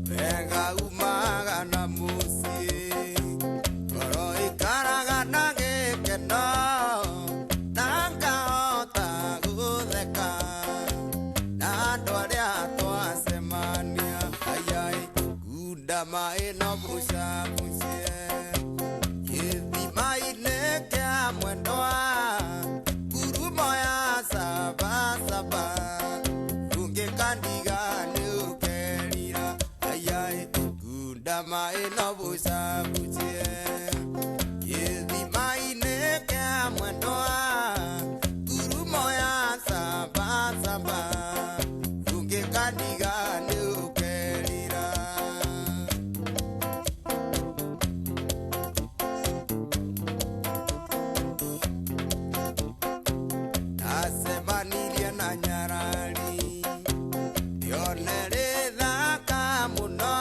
Wega umaga na mũciĩ, ngoro ikaraga na gĩkeno, na ngahota gũtheka na andũ arĩa twacemania. Ayai, kunda maĩ no bucabucie gĩthima-inĩ kĩa mwendwa, ngurumo ya sabasaba, ũngĩkandiga nĩ ũkerira. Ayai, kunda maĩ no bucabucie gĩthima-inĩ kĩa mwendwa, ngurumo ya sabasaba, ũngĩkandiga nĩ ũkerira. Ndacemanirie na nyarari yone rĩthaka mũno,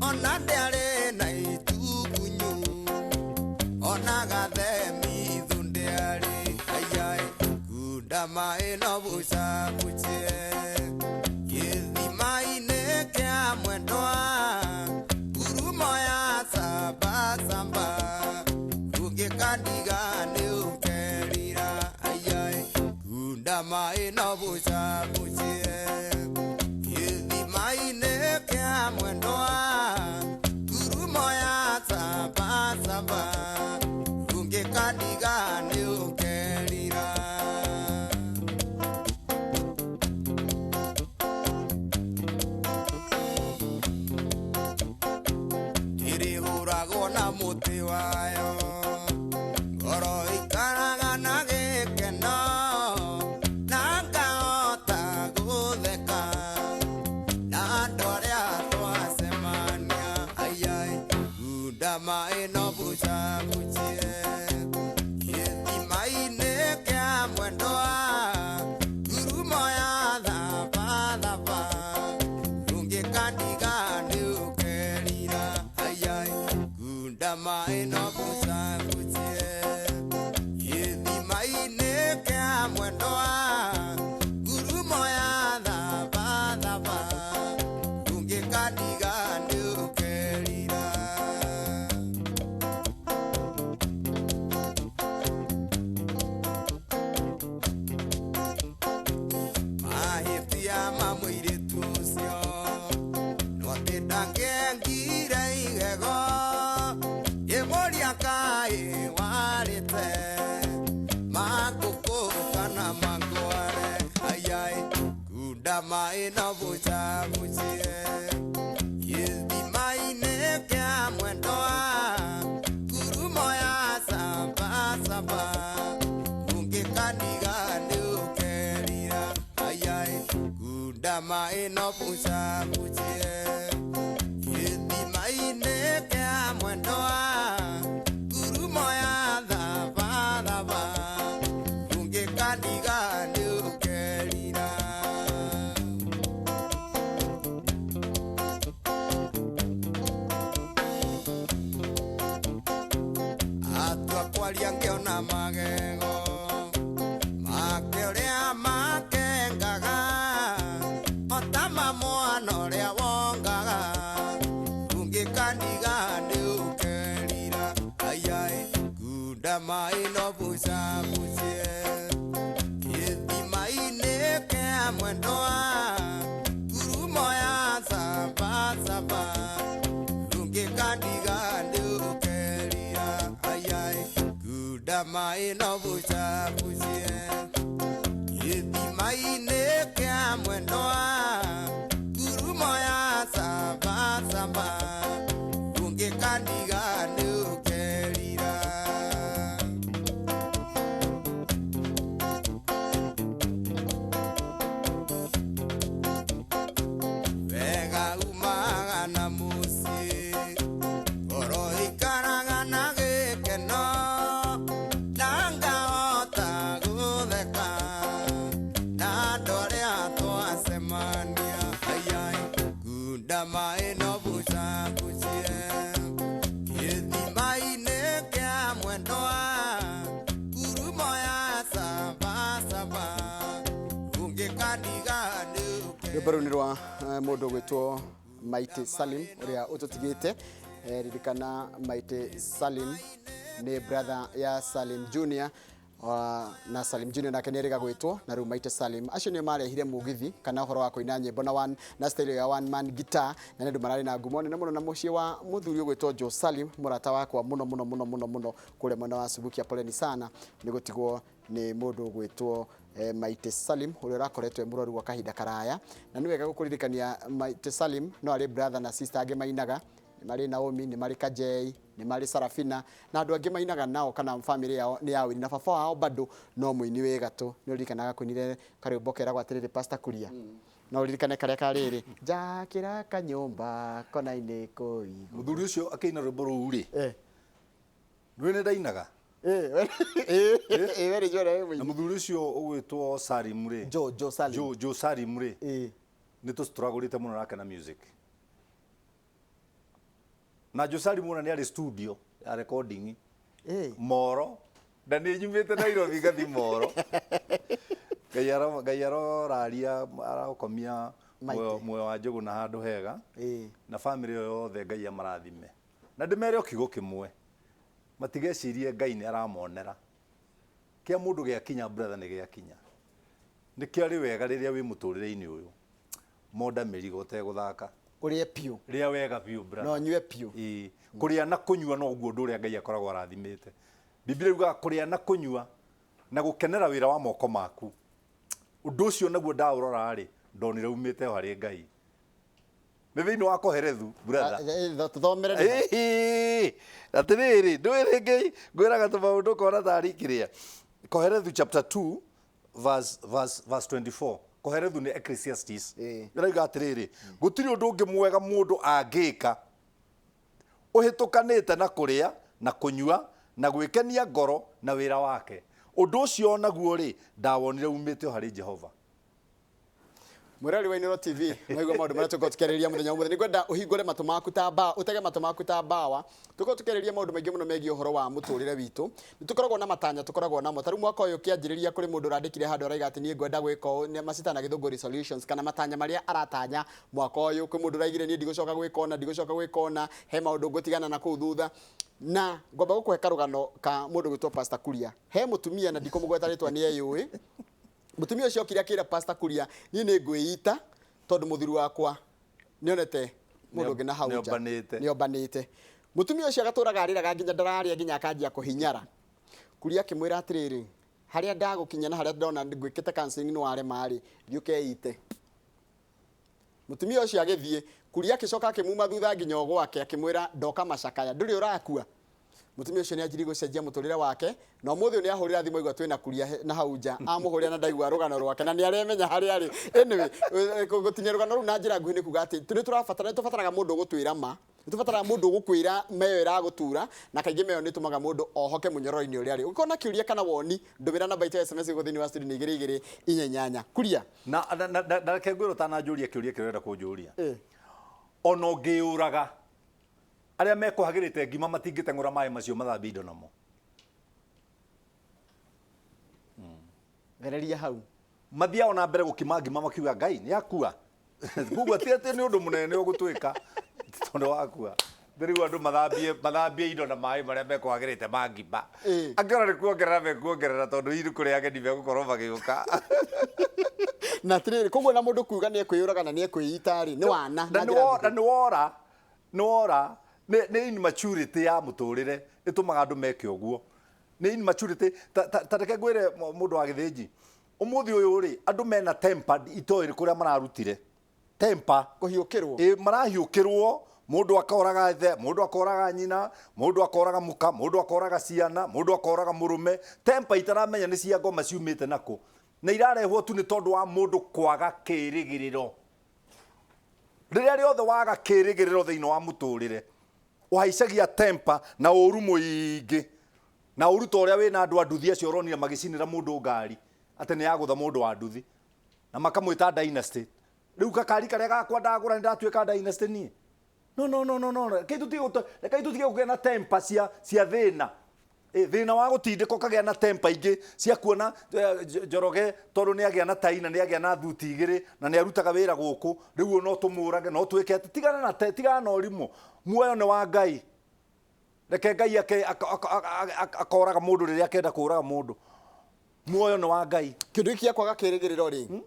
ona ndĩarĩ na itukunyu, ona gathemithu ndĩarĩ. Ayai, kunda maĩ no bucabucie gĩthima-inĩ kĩa mwendwa, ngurumo ya sabasaba, ũngĩkandiga nĩ ũkerira. Ayai, kunda maĩ no bucabucie gĩthima-inĩ kĩa mwendwa, ngurumo ya sabasaba, ũngĩkandiga nĩ ũkerira. Ĩrĩhũragwo na mũtĩ wayo, ngoro ikaraga na gĩkeno, na ngahota gũtheka na andũ arĩa twacemania. Ayai, kunda maĩ no bucabucie gĩthima-inĩ kĩa mwendwa, ngurumo ya thabathaba, ũngĩkandiga nĩ ũkerira. Ayai, kunda maĩ no bucabucie gĩthima-inĩ kĩa mwendwa, ngurumo ya thabathaba, ũngĩkandiga nĩ ũkerira. Mahĩtia ma mũirĩtu ũcio no atĩ ndangĩengire igego, ngĩmũria kaĩ warĩte mangũkũ kana mangware. Ayai, kunda maĩ no bucabucie gĩthima-inĩ kĩa mwendwa, ngurumo ya sabasaba, ũngĩkandiga nĩ ũkerira. Ayai, kunda maĩ no bucabucie gĩthima-inĩ kĩa mwendwa, ngurumo ya thabathaba, ũngĩkandiga nĩ ũkerira. Atua kwaria ngĩona magego make ũrĩa makengaga, ota ma mwana ũrĩa wongaga, ũngĩkandiga nĩ ũkerira. Ayai, kunda maĩ no bucabucie gĩthima-inĩ kĩa mwendwa, ngurumo ya sabasaba, ũngĩkandiga nĩ ũkerira. Ayai, kunda maĩ no bucabucie gĩthima-inĩ kĩa mwendwa, ngurumo ya sabasaba, ũngĩkandiga nĩ ũkerira. Wega umaga na mũciĩ, ngoro ikaraga na gĩkeno, na ngahota gũtheka na andũ arĩa twacemania. Ayai, kunda maĩ no bucabucie. Rwĩmbo rũu nĩ rwa mũndũ ũgwĩtwo Maiti Salim ũrĩa ũtũtigĩte. Ririkana Maiti Salim nĩ brother ya Salim Junior, na Salim Junior nake nĩ erĩga gwĩtwo na rĩu Maite Salim. Acio nĩo marehire mugithi kana ũhoro wa kũina nyĩmbo na one na style ya one man guitar, na nĩ andũ mararĩ na ngumo nene mũno na mũciĩ wa mũthuri ũgwĩtwo Joe Salim, mũrata wakwa mũno mũno mũno mũno mũno kũrĩa mwena wa Subukia. Poleni sana nĩ gũtigwo nĩ mũndũ ũgwĩtwo Maite Salim ũrĩa ũrakoretwo e mũrwaru gwa kahinda karaya. Na nĩ wega gũkũririkania Maite Salim no arĩ brother na sister angĩ mainaga, nĩ marĩ Naomi, nĩ marĩ Kajei, nĩ marĩ Sarafina na andũ angĩ mainaga nao, kana family yao nĩ ya ũini, na baba wao bado no mũini wĩ gatũ. Nĩ ũririkanaga kũinire karwĩmbo keragwo atĩrĩrĩ, Pastor Kuria? No ũririkane karĩa ka rĩrĩ, njakĩra kanyũmba kona-inĩ kũu igũrũ? Mũthuri ũcio akĩina rwĩmbo rũu rĩ, nĩ nĩ ndainaga. Ĩ we nĩ njũĩ wĩ Na mũini. Mũthuri ũcio ũgwĩtwo Salim rĩ, Joe Salim. Joe Salim rĩ, nĩ tũstrugglĩte mũno nake na music. Na Joe Salim ona nĩ arĩ studio ya recording Moro, na nĩ nyumĩte Nairobi ngathi Moro. Ngai aroraria arokomia Maite. Muoyo wa Njũgũ na handũ hega na family ĩyo yothe. Ngai amarathime na ndĩmere o kiugo kĩmwe, matigecirie Ngai nĩ aramonera. Kĩa mũndũ gĩakinya, brother, nĩ gĩakinya. Nĩ kĩarĩ wega rĩrĩa wĩ mũtũrĩre-inĩ ũyũ, monda mĩrigo ũtegũthaka. Ũrĩe piũ. Rĩa wega biũ, brother. Na ũnyue piũ. Ĩĩ, kũrĩa na kũnyua no ũguo ũndũ ũrĩa Ngai akoragwo arathimĩte. Biblia yugaga kũrĩa na kũnyua na gũkenera wĩra wa moko maku. Ũndũ ũcio naguo ndaũrora rĩ, ndonire umĩte o harĩ Ngai. Nĩ thĩinĩ wa Koherethu, brother. Tũthomere nĩ ha? Ĩhĩ, atĩrĩrĩ, ndũĩ rĩngĩ ngwĩraga tũmaũndũ ũkona tarĩ kĩrĩa. Koherethu chapter 2 verse 24. Koherethu nĩ Ecclesiastes. Ĩrauga atĩrĩrĩ, gũtirĩ ũndũ ũngĩ mwega mũndũ angĩka ũhĩtũkanĩte na kũrĩa na kũnyua na gwĩkenia ngoro na wĩra wake. Ũndũ ũcio o naguo rĩ, ndawonire umĩte o harĩ Jehova. Mwĩrori wa Inooro TV, mwaigua maũndũ marĩa tũkorwo tũkĩarĩrĩria mũthenya wa ũmũthĩ. Nĩngwenda ũhingũre matũ maku ta mbawa, ũtege matũ maku ta mbawa. Tũkorwo tũkĩarĩrĩria maũndũ maingĩ mũno megiĩ ũhoro wa mũtũrĩre witũ. Nĩ tũkoragwo na matanya, tũkoragwo namo. Ta rĩu mwaka ũyũ ũkĩanjĩrĩria, kũrĩ mũndũ ũrandĩkire handũ araiga atĩ niĩ ngwenda gwĩka ũũ, nĩ macitaga na Gĩthũngũ resolutions, kana matanya marĩa aratanya mwaka ũyũ. Kwĩ mũndũ ũraigire niĩ ndigũcoka gwĩka ũna, ndigũcoka gwĩka ũna, he maũndũ ngũtigana na kũu thutha. Na ngwamba gũkũhe karũgano ka mũndũ gwĩtwo Pastor Kuria. He mũtumia, na ndikũmũgweta rĩtwa nĩ eyũĩ, mũtumia ũcio okire akĩra Pastor Kuria, niĩ nĩ ngwĩita tondũ mũthuri wakwa nĩonete mũndũ ũngĩ na hau nja. Nĩombanĩte. Nĩombanĩte. Mũtumia ũcio agatũraga arĩraga nginya ndararĩa, nginya akanjia kũhinyara. Kuria akĩmwĩra atĩrĩrĩ, harĩa ndagũkinya na harĩa ndona ngwĩkĩte counseling nĩ warema rĩ, thiĩ ũkeite. Mũtumia ũcio agĩthiĩ. Kuria akĩcoka akĩmuma thutha nginya o gwake, akĩmwĩra, ndoka macakaya, ndũrĩ ũrakua. Mũtumia ũcio nĩ anjirie gũcenjia mũtũrĩre wake, na ũmũthĩ ũyũ nĩ ahũrĩra thimũ aigua twĩna Kuria na hau nja, amũhũrĩra na ndaigua rũgano rwake na nĩ aremenya harĩa arĩ. Anyway, gũtinia rũgano rũu na njĩra nguhĩ nĩ kuga atĩ nĩ tũrabatara, nĩ tũbataraga mũndũ ũgũtwĩra ma, nĩ tũbataraga mũndũ ũgũkwĩra meyo ĩragũtura, na kaingĩ meyo nĩ ĩtũmaga mũndũ ohoke mũnyororo-inĩ ũrĩa arĩ. Ũngĩkorwo na kĩũria kana woni, ndũmĩra namba itũ ya SMS gũkũ thĩinĩ wa studio nĩ igĩrĩ igĩrĩ inya inyanya. Kuria. Na reke ngwĩre ũtananjũria kĩũria kĩrĩa ũrenda kũnjũria. Ona ũngĩyũraga, arĩa mekũhagĩrĩte ngima matingĩteng'ũra maĩ macio mathambie indo namo. Thereria hau. Mathiaga ona mbere gũkima ngima makiuga Ngai nĩ akua. Koguo ti atĩ nĩ ũndũ mũnene ũgũtwĩka tondũ wakua. Rĩu andũ mathambie indo na maĩ marĩa mekũhagĩrĩte ma ngima. Angĩ ona nĩ kuongerera mekuongerera tondũ hihi nĩ kũrĩ ageni megũkorwo magĩũka. Na atĩrĩrĩ, koguo na mũndũ kuga nĩ ekwĩyũraga na nĩ ekwĩita rĩ, nĩ wana na nĩ wora, nĩ wora, nĩ immaturity ya mũtũrĩre ĩtũmaga andũ meke ũguo. Nĩ immaturity. Ta reke ngwĩre, mũndũ wa gĩthĩnji, ũmũthĩ ũyũ rĩ, andũ mena temper itoĩ kũrĩa mararutire temper. Kũhiũkĩrwo. Ĩ, marahiũkĩrwo. Mũndũ akoraga ithe, mũndũ akoraga nyina, mũndũ akoraga mũka, mũndũ akoraga ciana, mũndũ akoraga mũrũme. Temper itaramenya nĩ cia ngoma ciumĩte nakũ, na irarehwo tu nĩ tondũ wa mũndũ kwaga kĩrĩgĩrĩro. Rĩrĩa rĩothe waga kĩrĩgĩrĩro thĩinĩ wa mũtũrĩre, ũhaicagia temper na ũru mũingĩ, na ũru ta ũrĩa wĩna andũ a nduthi acio ũronire magĩcinĩra mũndũ ngari atĩ nĩ yagũtha mũndũ wa nduthi na makamwĩta dynasty. Rĩu gakari karĩa gakwa ndagũra nĩ ndatuĩka dynasty niĩ? No, no, no, no, no. Rekei tũtige gũkĩa na temper cia thĩna. Thĩna wa gũtindĩka ũkagĩa na temper ingĩ cia kuona Njoroge tondũ nĩ agĩa na tai na nĩ agĩa na thuti igĩrĩ na nĩ arutaga wĩra gũkũ, rĩu ũyũ no tũmũrage, no twĩke atĩ. Tigana na te, tigana na ũrimũ. Muoyo nĩ wa Ngai. Reke Ngai ake, akoraga mũndũ rĩrĩa akenda kũraga mũndũ. Muoyo nĩ wa Ngai. Kĩndũ gĩkĩ gĩa kwaga kĩrĩgĩrĩro rĩ,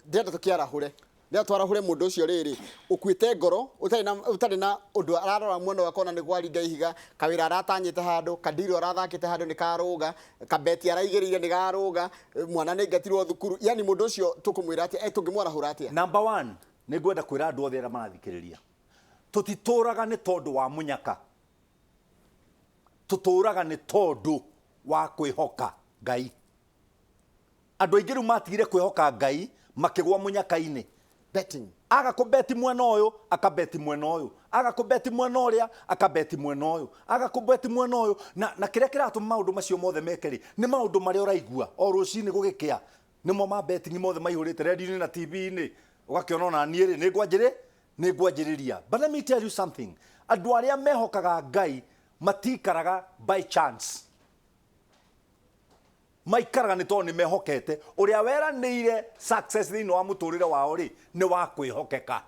ndĩrenda tũkĩarahũre. Ndĩrenda twarahũre mũndũ ũcio rĩrĩ, ũkuĩte ngoro, ũtarĩ na, ũtarĩ na ũndũ ararora mwena ũyũ akona nĩ gwaringa ihiga, kawĩra aratanyĩte handũ, kandirũ arathakĩte handũ nĩ karũga, kabeti araigĩrĩire nĩ garũga, mwana nĩ aingatirwo thukuru. Yani mũndũ ũcio tũkũmwĩra atĩa, tũngĩmwarahũra atĩa? Number one, nĩ ngwenda kwĩra andũ othe arĩa marathikĩrĩria, tũtitũraga nĩ tondũ wa mũnyaka, tũtũraga nĩ tondũ wa kwĩhoka Ngai. Andũ aingĩ rĩu matigire kwĩhoka Ngai makĩgwa mũnyaka-inĩ. Betting. Aga kũbeti mwena ũyũ, akabeti mwena ũyũ. Aga kũbeti mwena ũrĩa, akabeti mwena ũyũ. Aga kũbeti mwena ũyũ. Na kĩrĩa kĩratũma maũndũ macio mothe meke rĩ, nĩ maũndũ marĩa ũraigua o rũcinĩ gũgĩkĩa. Nĩmo ma betting mothe maihũrĩte radio-inĩ na TV-inĩ. Ũgakĩona ona niĩ rĩ, nĩ ngwanjĩrĩria. But let me tell you something. Andũ arĩa mehokaga Ngai matikaraga by chance. Maikaraga nĩ tondũ nĩ mehokete ũrĩa weranĩire success thĩinĩ wa mũtũrĩre wao rĩ, nĩ wa kwĩhokeka.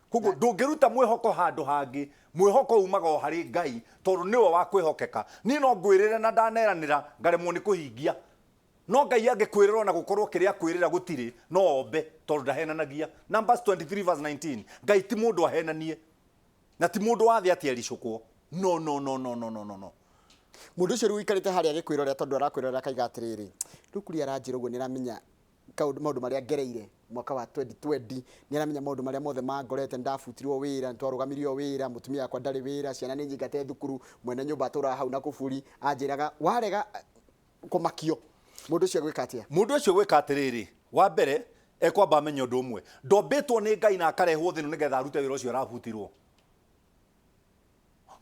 Koguo ndũngĩruta mwĩhoko handũ hangĩ, mwĩhoko umaga o harĩ Ngai tondũ nĩwe wa kwĩhokeka. Niĩ no ngwĩrĩre na ndaneranĩra ngaremwo nĩ kũhingia. No Ngai angĩkwĩrĩra ona gũkorwo kĩrĩa akwĩrĩra gũtirĩ, no ombe tondũ ndahenanagia. Numbers 23 verse 19, Ngai ti mũndũ ahenanie na ti mũndũ wa thĩ atĩ ericũkwo. No, no, no, no, no, no, no, no. Mũndũ ũcio rĩu ũikarĩte harĩa agĩkwĩrorera tondũ arakwĩrorera akaiga atĩrĩrĩ, rĩu kuria aranjĩra ũguo nĩ aramenya maũndũ marĩa ngereire mwaka wa 2020, nĩ aramenya maũndũ marĩa mothe mangorete, nĩ ndabutirwo wĩra, nĩ twarũgamirio wĩra, mũtumia wakwa ndarĩ wĩra, ciana nĩ nyingate thukuru, mwene nyũmba atũraga hau na kũburi, anjĩraga warega kũmakio. Mũndũ ũcio egwĩka atĩa? Mũndũ ũcio egwĩka atĩrĩrĩ, wa mbere ekwamba amenye ũndũ ũmwe, ndombĩtwo nĩ Ngai na akarehwo thĩ ĩno nĩgetha arute wĩra ũcio arabutirwo.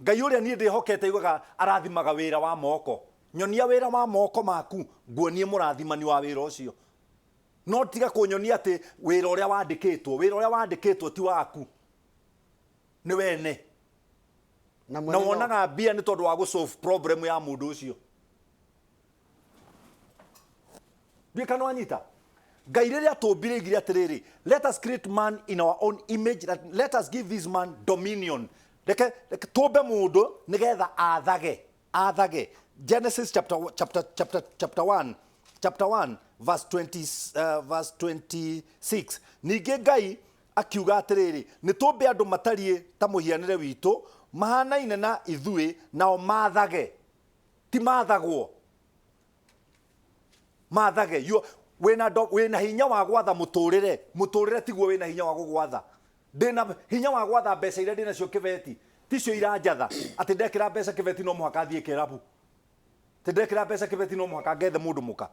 Ngai ũrĩa niĩ ndĩhokete aigaga arathimaga wĩra wa moko. Nyonia wĩra wa moko maku, nguonie mũrathimani wa wĩra ũcio. No tiga kũnyonia atĩ wĩra ũrĩa wandĩkĩtwo, wĩra ũrĩa wandĩkĩtwo ti waku, nĩ wene. Na Na mwene no. wonaga mbia nĩ tondũ wa gũ solve problem ya mũndũ ũcio. Ndiũĩ kana wanyita. Ngai rĩrĩa atũmbire aigire atĩrĩrĩ, let us create man in our own image, let us give this man dominion. Reke, reke tũmbe mũndũ nĩgetha athage, athage. Genesis chapter 1, chapter 1 verse 20, verse 26. Ningĩ Ngai akiuga atĩrĩrĩ, nĩ tũmbe andũ matariĩ ta mũhianĩre witũ, mahanaine na ithuĩ, nao mathage. Ti mathagwo. Mathage. You, wĩna ndo, wĩna hinya wa gwatha mũtũrĩre. Mũtũrĩre tiguo wĩna hinya wa gũgwatha. Ndĩna hinya wa gwatha mbeca iria ndĩnacio kĩbeti. Ticio iranjatha. Atĩ ndekĩra mbeca kĩbeti no mũhaka thiĩ kĩrabu. Atĩ ndekĩra mbeca kĩbeti no mũhaka ngethe mũndũ mũka.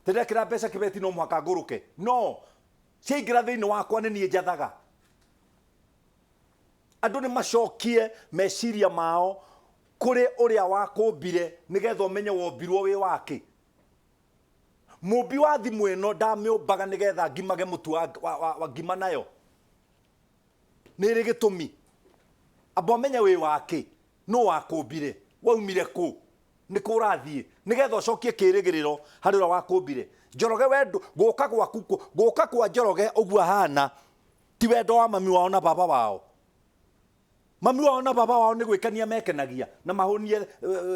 Atĩ ndekĩra mbeca kĩbeti no mũhaka ngũrũke. No, ciaingĩra thĩinĩ wakwa nĩ niĩ njathaga. Andũ nĩ macokie meciria mao kũrĩ ũrĩa wakũmbire nĩgetha ũmenye wombirwo wĩ wake. Mũmbi wa thimũ ĩno ndamĩũmbaga nĩgetha ngimage mũtu wa ngima nayo. Nĩ ĩrĩ gĩtũmi. Amba ũmenye wĩ wake, nũ wakũmbire, waumire kũ, nĩ kũ ũrathiĩ, nĩgetha ũcokie kĩrĩgĩrĩro harĩ ũrĩa wakũmbire. Njoroge wendo, gũka gwaku, gũka kwa Njoroge ũguo ahana, ti wendo wa mami wao na baba wao. Mami wao na baba wao nĩ gwĩkenia mekenagia na mahũnie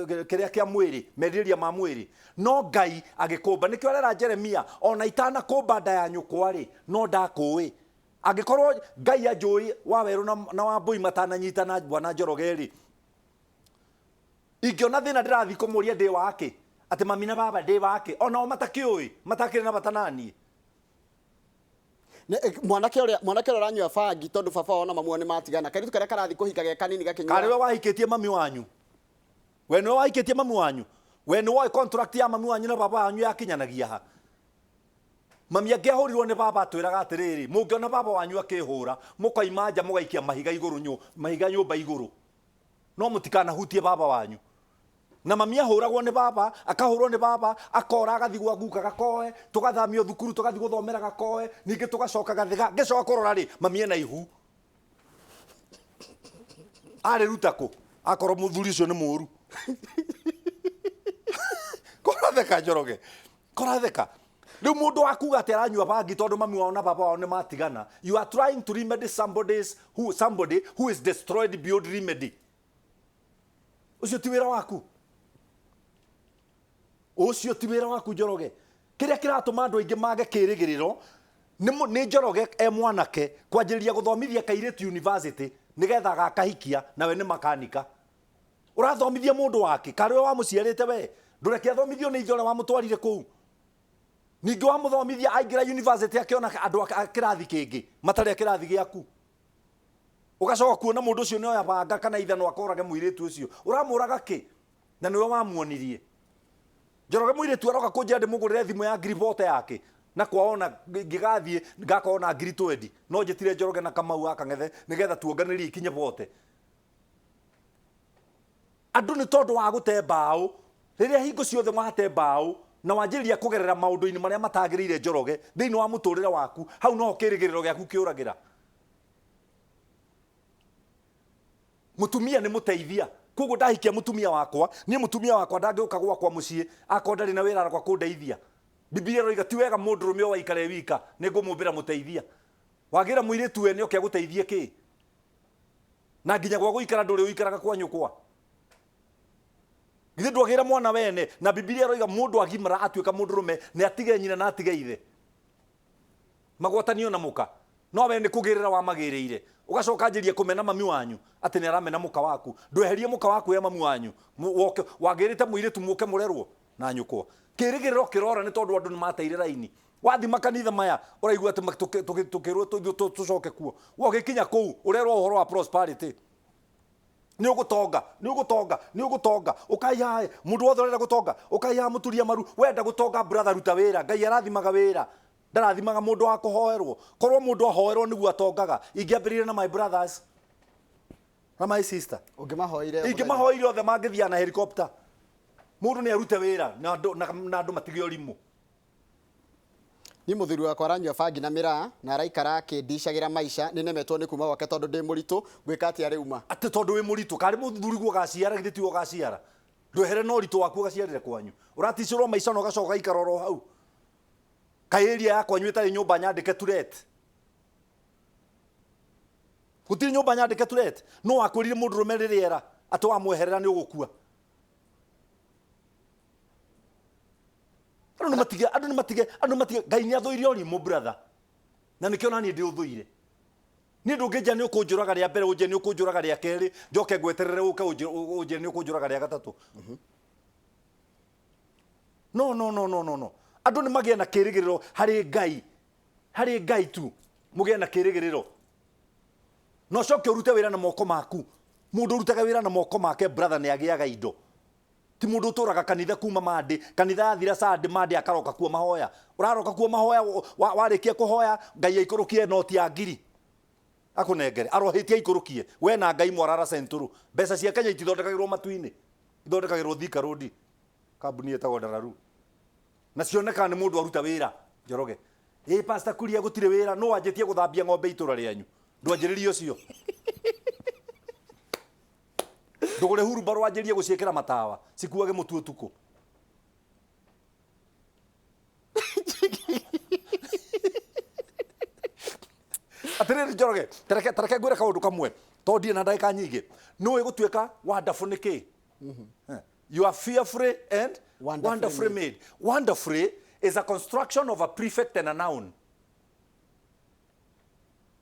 kĩrĩa kĩa mwĩrĩ, merirĩria ma mwĩrĩ. No Ngai agĩkũmba. Nĩkĩo arera Jeremia, ona itanakũmba nda ya nyũkwa rĩ, no ndakũĩ. Angĩkorwo Ngai anjũĩ wa werũ na wa mbũi matananyitana bwana Njoroge rĩ, ingĩona thĩna ndĩrathiĩ kũmũria ndĩ wake, atĩ mami na baba ndĩ wake, onao matakĩũĩ, matakĩrĩ na bata naniĩ. Mwanake ũrĩa, mwanake ũrĩa ũranyua bangi tondũ baba wao na mamu wao nĩ matigana. Kairĩtu karĩa karathiĩ kũhika ge kanini gakĩnyua. Karĩ we wahikĩtie mami wanyu? We nĩwe wahikĩtie mami wanyu? We nĩ woĩ contract ya mami wanyu na baba wanyu yakinyanagia ha? Mami angĩahũrirwo nĩ baba atwĩraga atĩrĩrĩ, mũngĩona baba wanyu akĩhũra, mũkoima nja mũgaikia mahiga igũrũ mahiga nyũmba igũrũ. No mũtikanahutie baba wanyu. Na mami ahũragwo nĩ baba, akahũrwo nĩ baba, akora agathiĩ gwa guka gakoe, tũgathamio thukuru tũgathiĩ gũthomera gakoe, ningĩ tũgacoka gathĩga. Ngĩcoka kũrora rĩ, mami ena ihu. Arĩruta kũ? Akorwo mũthuri ũcio nĩ mũru. Koratheka Njoroge, koratheka. Rĩu mũndũ wa kuga atĩ aranyua bangi tondũ mami wao na baba wao nĩ matigana, you are trying to remedy somebody who is destroyed beyond remedy. Ũcio ti wĩra waku, ũcio ti wĩra waku Njoroge. Kĩrĩa kĩratũma andũ aingĩ mage kĩrĩgĩrĩro nĩ Njoroge e mwanake kwanjĩrĩria gũthomithia kairĩtu university nĩgetha agakahikia nawe nĩ makanika. Ũrathomithia mũndũ wake karĩ we wamũciarĩte we, ndũreke athomithio nĩ ithe ũrĩa wamũtwarire kũu. Ningĩ wamũthomithia aingĩra university akĩona andũ a kĩrathi kĩngĩ matarĩ a kĩrathi gĩaku, ũgacoka kuona mũndũ ũcio nĩ oya banga kana ithanwa akorage mũirĩtu ũcio. Ũramũraga kĩ na nĩwe wamuonirie? Njoroge mũirĩtu aroka kũnjĩra ndĩmũgũrĩre thimũ ya ngiri bote yake na kwao na ngĩgathiĩ ngakorwo na ngiri twendi, no njĩtire Njoroge na Kamau akang'ethe nĩgetha tuonganĩrie ikinye bote. Andũ nĩ tondũ wa gũte mbaũ. Rĩrĩa hingo ciothe wate mbaũ na wanjĩrĩria kũgerera maũndũ-inĩ marĩa matagĩrĩire Njoroge thĩinĩ wa mũtũrĩre waku, hau noho kĩrĩgĩrĩro gĩaku kĩũragĩra. Mũtumia nĩ mũteithia, koguo ndahikia mũtumia wakwa, niĩ mũtumia wakwa ndangĩũka gwakwa mũciĩ akorwo ndarĩ na wĩra aroka kũndeithia. Bibilia ĩroiga ti wega mũndũrũme ũyũ aikare wika, nĩ ngũmũmbĩra mũteithia. Wagĩra mũirĩtu wene oke agũteithie kĩ? Na nginya gwa gũikara ndũrĩ ũikaraga kwa nyũkwa. Githĩ ndwagĩra mwana wene? Na Bibilia ĩroiga mũndũ agimara atuĩka mũndũrũme nĩ atige nyina na atige ithe, magwatanio na mũka. No we nĩ kũgĩrĩra wamagĩrĩire, ũgacoka anjĩrie kũmena mami wanyu atĩ nĩ aramena mũka waku. Ndweherie mũka waku ya mami wanyu, woke wagĩrĩte mũirĩtu mũke mũrerwo na nyũkwa. Kĩrĩgĩrĩro kĩrora nĩ tondũ andũ nĩ mateire raini. Wathi makanitha maya ũraigua atĩ tũkĩrwo tũcoke kuo. Wogĩkinya kũu ũrerwo ũhoro wa prosperity. Nĩ ũgũtonga, nĩ ũgũtonga, nĩ ũgũtonga. Ũkai haha, mũndũ wothe ũrenda gũtonga, ũkai haha mũturia maru. Wenda gũtonga brother, ruta wĩra. Ngai arathimaga wĩra, ndarathimaga mũndũ wa kũhoerwo. Korwo mũndũ ahoerwo nĩguo atongaga, ingĩambĩrĩire na my brothers na my sister. Ũngĩmahoire? Ingĩmahoire othe mangĩthiaga na helicopter. Mũndũ nĩ arute wĩra na andũ matige ũrimũ. Niĩ mũthuri wakwa aranyua bangi na mĩraa na araikara akĩndicagĩra maica, nĩ nemetwo nĩ kuma gwake tondũ ndĩ mũritũ, ngwĩka atĩa rĩu ma? Atĩ tondũ wĩ mũritũ? Karĩ mũthuri guo gaciara, githĩ tiwe ũgaciara? Ndwehere na ũritũ waku ũgaciarĩre kwanyu. Ũraticĩrwo maica na ũgacoka ũgaikara oro hau. Kaĩ area ya kwanyu ĩtarĩ nyũmba nyandĩke to let? Gũtirĩ nyũmba nyandĩke to let? No wakwĩrire mũndũrũme rĩrĩera atĩ wamweherera nĩ ũgũkua. Andũ nĩ matige, andũ nĩ matige, andũ nĩ matige. Ngai nĩ athũire ũrimũ brother, na nĩkĩo naniĩ ndĩũthũire. Niĩ ndũngĩnjĩra nĩ ũkũnjũraga rĩa mbere, ũnjĩre nĩ ũkũnjũraga rĩa kerĩ, njoke ngweterere ũke ũnjĩre nĩ ũkũnjũraga rĩa gatatũ. No, no, no, no, no, no. Andũ nĩ magĩe na kĩrĩgĩrĩro harĩ Ngai, harĩ Ngai tu mũgĩe na kĩrĩgĩrĩro. Na ũcoke ũrute wĩra na moko maku. Mũndũ ũrutaga wĩra na moko make brother nĩ agĩaga indo. Ti mũndũ ũtũraga kanitha kuma Monday, kanitha yathira Sunday, Monday akaroka kuo mahoya. Ũraroka kuo mahoya, warĩkia kũhoya Ngai aikũrũkie noti ya ngiri akũnengere, arohĩtie aikũrũkie. We na Ngai mwarara centũrũ. Mbeca cia Kenya itithondekagĩrwo matu-inĩ, ithondekagĩrwo Thika Road, kambuni ĩtagwo Dararu. Na cionekaga nĩ mũndũ aruta wĩra. Njoroge, ĩ Pastor Kuria gũtirĩ wĩra, no wanjĩtie gũthambia ng'ombe itũra rĩanyu. Ndwanjĩrĩrie ũcio. Ndũgũre hurumbarũ wanjĩrie gũciĩkĩra matawa cikuage mũtu ũtukũ. Atĩrĩrĩ Njoroge, tareke ngwĩre kaũndũ kamwe tondũ ndirĩ na ndagĩka nyingĩ. Nĩũĩ gũtuĩka wonderful nĩ kĩĩ? You are fearfully and wonderfully wonderfully made. Wonderfully is a construction of a prefect and a noun.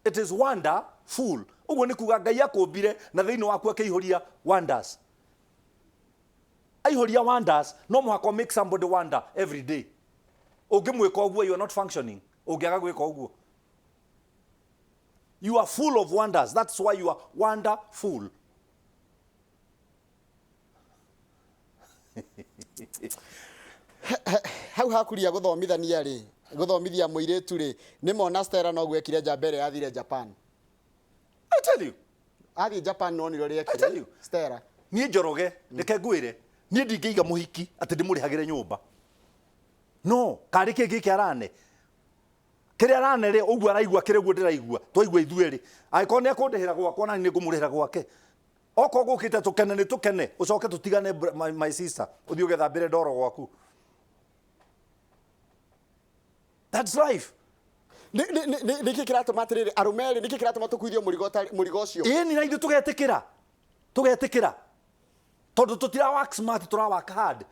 It is wonderful. Ũguo nĩ kuga Ngai akũmbire na thĩinĩ waku akĩihũria wonders. Aihũria wonders, no mũhaka make somebody wonder every day. Ũngĩmwĩka ũguo, you are not functioning. Ũngĩaga gwĩka ũguo, you are full of wonders. That's why you are wonderful. Hau hakuria gũthomithania rĩ, gũthomithia mũirĩtu rĩ, nĩ mona Stella noguo ekire njamba ĩrĩa yathire Japan. I tell you. Athiĩ Japan nonire ũrĩa I tell ekire you. Stella. Niĩ Njoroge, reke ngwĩre, niĩ ndingĩiga mũhiki atĩ ndĩmũrĩhagĩre nyũmba. No, karĩ kĩ gĩkĩ arane? Kĩrĩa arane rĩ, ũguo araigua kĩrĩa ũguo ndĩraigua, twaigua ithuerĩ. Angĩkorwo nĩ ekũndĩhĩra gwakwa na niĩ nĩngũmũrĩhĩra gwake. Okorwo gũkĩte tũkene nĩ tũkene, ũcoke tũtigane my sister, ũthiĩ ũgethambĩre ndoro gwaku. That's life. Nĩkĩ kĩratũma atĩrĩrĩ arũme erĩ, nĩkĩ kĩratũma tũkuithio mũrigo mũrigo ũcio? Ĩni, na ithuĩ tũgetĩkĩra, tũgetĩkĩra tondũ tũtira work smart, tũra work hard.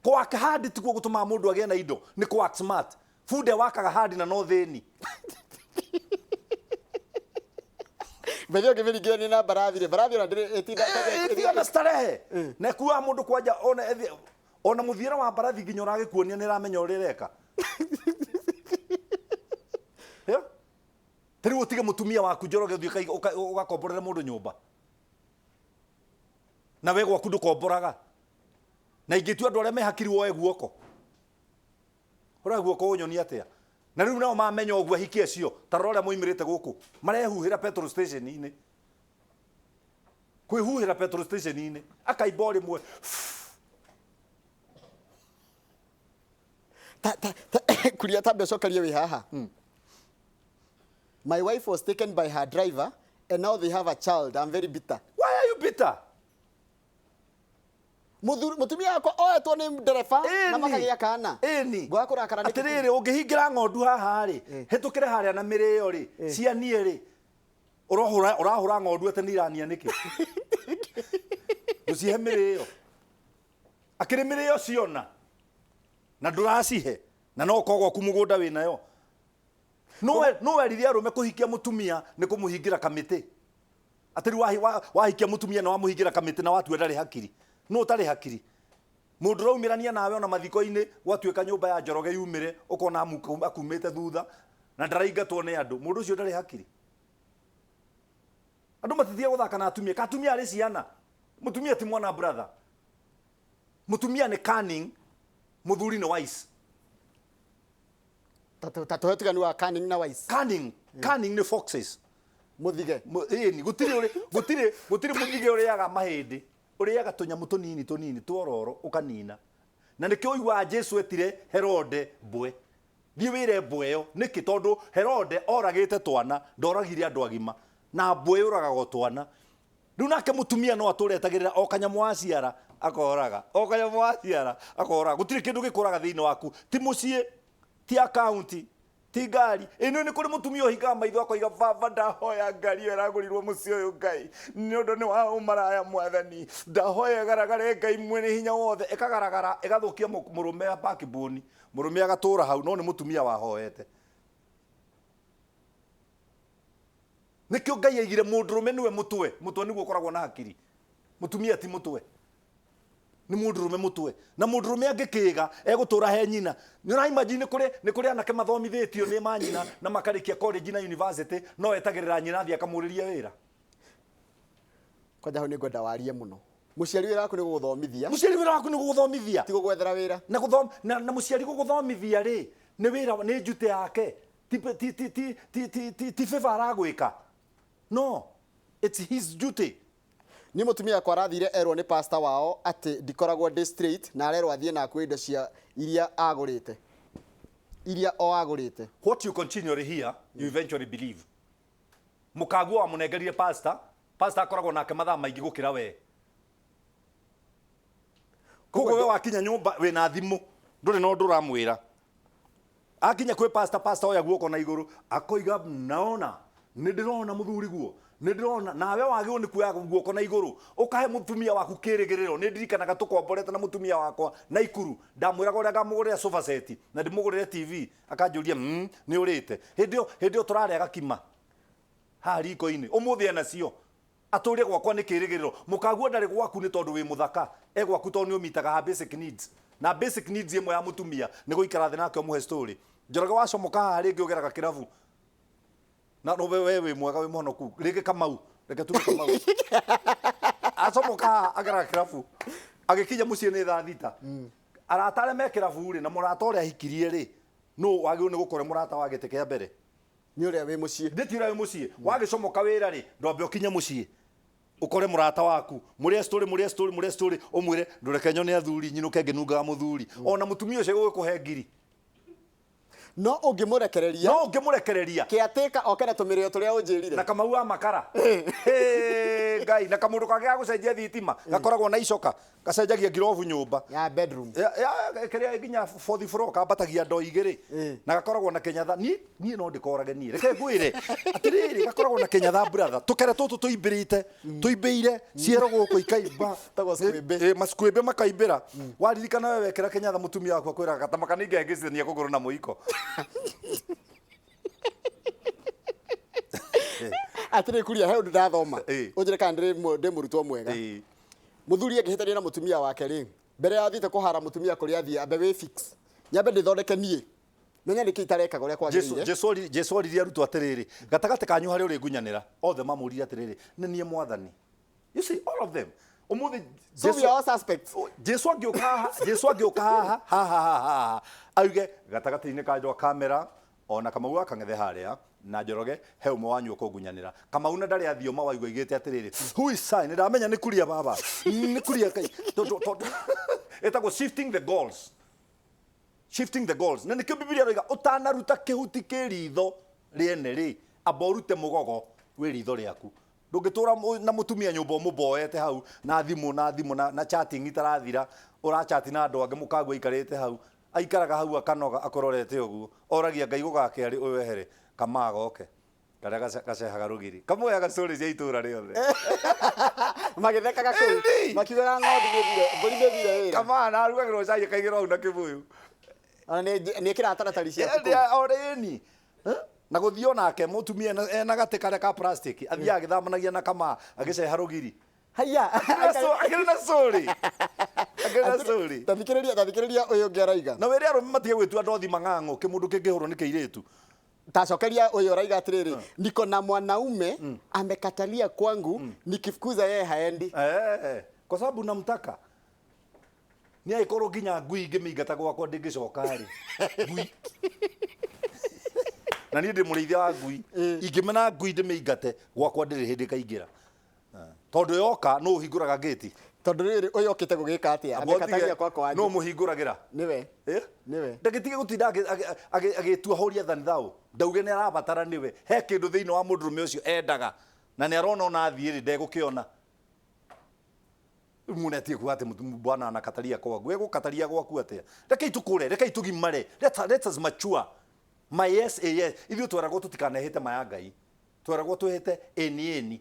Kũ work hard tikuo gũtũmaga mũndũ agĩe na indo, nĩ kũ work smart. Bunda wakaga hard na no thĩni. Bethe ũngĩmĩringithania na mbarathi rĩ, mbarathi ona ndĩrĩ ĩtinda ĩthiaga na starehe na ĩkuaga mũndũ kwanja ona ona mũthiĩre wa mbarathi nginya ũragĩkuonia nĩ ĩramenya ũrĩa ĩreka. Yeah? Ta rĩu ũtige mũtumia waku Njoroge ũthiĩ ũgakomborere mũndũ nyũmba, na we gwaku ndũkomboraga, na ingĩtua andũ arĩa me hakiri woe guoko, ũroe guoko ũnyonie atĩa? Na rĩu nao mamenya ũguo ahiki acio, ta rora ũrĩa moimĩrĩte gũkũ marehuhĩra petrol station-inĩ, kwĩhuhĩra petrol station-inĩ, akaimba o rĩmwe. Kuria tambe ũcokerie wĩ haha. My wife was taken by her driver and now they have a child. I'm very bitter. Why are you bitter? Mũthuri mũtumia wakwa oetwo nĩ ndereba na makagĩa kana. Ĩni. Ngwaga kũrakara nĩkĩ? Atĩrĩrĩ, ũngĩhingĩra ng'ondu haha rĩ, hĩtũkĩre harĩa na mĩrĩo rĩ, cianie rĩ, ũrohũra ũrahũra ng'ondu atĩ nĩ irania nĩkĩ? Ndũcihe mĩrĩo. Akĩrĩ mĩrĩo ciona na ndũracihe, na no ũkorwo gwaku mũgũnda wĩnayo. No werire arũme kũhikia mũtumia nĩ kũmũhingĩra kamĩtĩ. Atĩ rĩu wahikia mũtumia na wamũhingĩra kamĩtĩ na watua ndarĩ hakiri. No ũtarĩ hakiri. Mũndũ ũraumĩrania nawe ona mathiko-inĩ, gwatuĩka nyũmba ya Njoroge yumĩre, ũkona akumĩte thutha na ndaraingatwo nĩ andũ. Mũndũ ũcio ndarĩ hakiri. Andũ matithiaga gũthaka na atumia. Ka atumia arĩ ciana. Mũtumia ti mwana brother. Mũtumia nĩ cunning, mũthuri nĩ wise. Ta tũhe ũtiganu wa cunning na wise. Cunning, cunning nĩ foxes. Mũthige. Ĩni, gũtirĩ gũtirĩ gũtirĩ mũthige ũrĩaga mahĩndĩ. Ũrĩaga tũnyamũ tũnini tũnini twororo ũkanina. Na nĩkĩo ũiguaga Jesu etire Herode mbwe. Thiĩ wĩre mbwe ĩyo. Nĩkĩ? Tondũ Herode oragĩte twana, ndoragire andũ agima. Na mbwe yũragaga twana. Rĩu nake mũtumia no atũre etagĩrĩra o kanyamũ waciara akoraga, o kanyamũ waciara akoraga. Gũtirĩ kĩndũ gĩkũraga thĩinĩ waku, ti mũciĩ, ti akaunti, ti ngari. Ĩno nĩ kũrĩ mũtumia ũhingaga maitho akoiga, baba ndahoya ngari ĩyo ĩragũrirwo mũciĩ ũyũ Ngai, nĩ ũndũ nĩ wa ũmaraya mwathani, ndahoya ĩgaragare Ngai mwene hinya wothe. Ĩkagaragara ĩgathũkia mũrũme wa backbone, mũrũme agatũra hau, no nĩ mũtumia wahoete. Nĩkĩo Ngai aigire mũndũrũme nĩwe mũtwe. Mũtwe nĩguo ũkoragwo na hakiri, mũtumia ti mũtwe, nĩ mũndũrũme mũtwe. Na mũndũrũme angĩkĩga egũtũra he nyina. Nĩ ũra imagine nĩ kũrĩ anake mathomithĩtio nĩ manyina na makarĩkia college na university, no etagĩrĩra nyina athiĩ akamũrĩrie wĩra. Kwanja hau nĩ ngwenda warie mũno. Mũciari wĩra waku nĩ gũgũthomithia. Mũciari wĩra waku nĩ gũgũthomithia. Ti gũgwethera wĩra. Na na mũciari gũgũthomithia rĩ, nĩ wĩra, nĩ njute yake. Ti ti ti ti ti ti ti ti favor aragwĩka. No, it's his duty. Niĩ mũtumia wakwa arathire erwo nĩ pastor wao atĩ ndikoragwo ndĩ straight, na arerwo athiĩ na akue indo cia iria agũrĩte. Iria o agũrĩte. What you continually hear, you eventually believe. Mũkaguo wamũnengerire pastor, pastor akoragwo nake mathaa maingĩ gũkĩra we. Koguo we wakinya nyũmba wĩna thimũ, ndũrĩ na ũndũ ũramwĩra. Akinya kwĩ pastor, pastor oya guoko na igũrũ, akoiga naona, nĩ ndĩrona mũthuri guo, nĩ ndĩrona. Nawe wagĩrĩirwo nĩ kuoya guoko na igũrũ, ũkahe mũtumia waku kĩrĩgĩrĩro. Nĩ ndirikanaga tũkomborete na mũtumia wakwa Naikuru, ndamwĩraga ũrĩa ngamũgũrĩra sofa set na ndĩmũgũrĩre TV, akanjũria, nĩ ũrĩte? Hĩndĩ ĩyo tũrarĩa gakima haha riko-inĩ, ũmũthĩ enacio. Atũrie gwakwa nĩ kĩrĩgĩrĩro. Mũkaguo ndarĩ gwaku nĩ tondũ wĩ mũthaka, e gwaku tondũ nĩ ũmitaga her basic needs. Na basic needs ĩmwe ya mũtumia nĩ gũikara thĩ nake ũmũhe story. Njoroge wacomoka haha rĩngĩ ũgeraga kĩrabu. Na no we wĩ mwega wĩ mũhonoku. Rĩngĩ Kamau, reke tuge Kamau. Acomoka haha ageraga kĩrabu. Agĩkinya mũciĩ nĩ thaa thita. Arata arĩa me kĩrabu rĩ, na mũrata ũrĩa ahikirie rĩ, nũ wagĩrĩirwo nĩ gũkorwo mũrata wa gĩtĩ kĩa mbere? Nĩ ũrĩa wĩ mũciĩ. Ndĩ ti ũrĩa wĩ mũciĩ. Wagĩcomoka wĩra rĩ, ndwambe ũkinye mũciĩ. Ũkore mũrata waku, mũrĩe story, mũrĩe story, mũrĩe story, ũmwĩre ndũreke nyone athuri, nyinũke ngĩnungaga mũthuri. Ona mũtumia ũcio egũgĩkũhe ngiri. No ũngĩmũrekereria. No ũngĩmũrekereria. Kĩatĩka oke na tũmĩrĩo tũrĩa ũnjĩrire. Na kamau wa makara. Hey, Ĩ Ngai, na kamũndũ kangĩ ga gũcenjia thitima gakoragwo na icoka, gacenjagia ngirobu nyũmba. Ya bedroom. Ya kĩrĩa nginya fourth floor kambatagia ndoo igĩrĩ na gakoragwo na kĩnyatha. Niĩ no ndĩkorage niĩ, reke ngwĩre atĩrĩrĩ, gakoragwo na kĩnyatha brother, tũkere tũtũ tũimbĩrĩte, tũimbĩire ciero gũkũ ikaimba. Tagwo squimbi. Masquimbi makaimbĩra. Waririkana we wekĩra kĩnyatha mũtumia waku akwĩraga gatama kaningengecithania kũgũrũ na mũiko. Atĩrĩ kuria, he ũndũ ndathoma. Ũnjĩre kana ndĩ mũrutwo mwega. Mũthuri angĩhĩtania na mũtumia wake rĩ, mbere ya athiĩte kũhara mũtumia kũrĩa athiĩ, ambe wĩ fix, nyambe ndĩthondeke niĩ, menye nĩkĩ itarekaga ũrĩa kwagĩrĩire. Jesu oririe arutwo atĩrĩrĩ, gatagatĩ kanyu harĩ ũrĩ ngunyanĩra? Othe mamũririe atĩrĩrĩ, nĩ niĩ Mwathani. You see, all of them. Ũmũthĩ So we are all suspects. Jesu angĩũka haha, Jesu angĩũka haha, haha, haha, haha, auge gatagatĩ-inĩ ka andũ a kamera ona Kamau wa Kang'ethe harĩa na Njoroge, he ũmwe wanyu ũkũngunyanĩra. Kamau na ndarĩ athioma waigua aigĩte atĩrĩrĩ, who is I? Nĩ ndamenya nĩ kuria baba, nĩ kuria Ngai. Tondũ ĩtagwo shifting the goals. Shifting the goals. Na nĩkĩo Bibilia ĩroiga ũtanaruta kĩhuti kĩ ritho rĩene rĩ, amba ũrute mũgogo wĩ ritho rĩaku. Ndũngĩtũra na mũtumia nyũmba ũmũboete hau na thimũ na thimũ na chatting itarathira, ũrachati na andũ angĩ mũkagua aikarĩte hau, aikaraga hau akanoga akũrorete ũguo, oragia Ngai gũgakĩa rĩ ũyũ ehere, kamaa goke karĩa gacehaga rũgiri, kamũheaga story cia itũra rĩothe. Magĩthekaga kũu. Ĩni! Makiugaga ng'ondu nĩthire, mbũri nĩthire wĩra. Kamaa na arugagĩrwo cai akaigĩrwo hau na kĩbũyũ. Ona nĩ ĩkĩraga taratari ciaku kũu. Ĩndĩ orĩni. Na gũthiĩ onake mũtumia ena gatĩ karĩa ka plastic athiaga agĩthamanagia na kamaa agĩceha rũgiri. Haiya. Akĩrĩ na story. Akĩrĩ na story. Tathikĩrĩria, tathikĩrĩria ũyũ ũngĩ araiga. Na wĩre arũme matige gwĩtua ndothi mang'ang'ũ kĩmũndũ kĩngĩhũrwo nĩ kĩirĩtu. Tacokeria ũyũ araiga atĩrĩrĩ, niko na mwanaume amekatalia kwangu, nikifukuza yeye haendi. Kwa sababu namtaka. Nĩ agĩkorwo nginya ngui ingĩmĩingata gwakwa ndĩngĩcoka rĩ. Ngui. Na niĩ ndĩ mũrĩithia wa ngui. Ingĩmena ngui ndĩmĩingate gwakwa ndĩrĩ hĩndĩ ĩkaingĩra. Tondũ yoka nũ ũhingũraga gate? Tondũ rĩrĩ ũyũ okĩte gũgĩka atĩa? Amekatagia kwakwa wanjũ. Nũ mũhingũragĩra? Nĩwe. Nĩwe. Ndagĩtige gũtinda agĩtua holier than thou. Ndauge nĩ arabatara nĩwe. He kĩndũ thĩinĩ wa mũndũrũme ũcio endaga. Na nĩ arona ona athiĩ rĩ ndegũkĩona. Rĩu mũndũ atige kuga atĩ bwana anakataria kwangu. Egũkataria gwaku atĩa? Rekei tũkũre, rekei tũgimare. Let us mature. My yes, a yes. Ithuĩ tweragwo tũtikanehĩte ma ya Ngai. Tweragwo twĩhĩte ĩni ĩni.